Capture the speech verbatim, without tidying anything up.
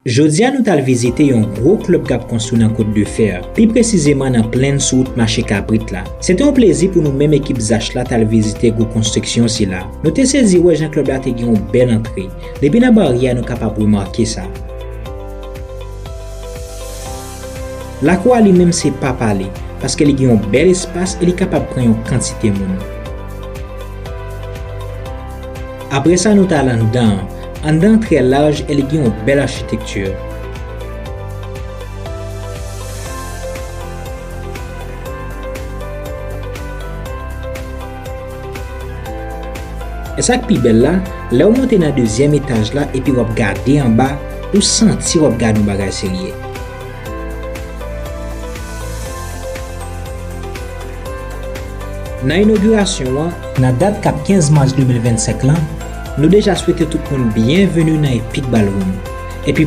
Jodi a nou t al vizite yon gwo klèb k ap konstwi nan Kot de Fè, pi presizeman nan plenn sou wout Mache Kabrit la. Se te yon plezi pou nou menm ekip Zach la t al vizite gwo konstriksyon sila. Nou te sezi wè jan klèb la te gen yon bèl antre. Depi nan baryè a nou kapab remake sa. Lakou a li menm se pa pale, paske li gen yon bèl espas e li kapab pran yon kantite moun. Apre sa nou t al anndan an. Anndan an trè laj e li gen yon bèl achitekti. E sa k pi bèl la, lè w monte nan dezyèm etaj la epi w ap gade anba, ou santi w ap gade yon bagay serye. Nan inogirasyon an, nan dat k ap kenz mas de mil vennsenk lan, nou deja swete tout moun byenveni nan Epic Ballroom. Epi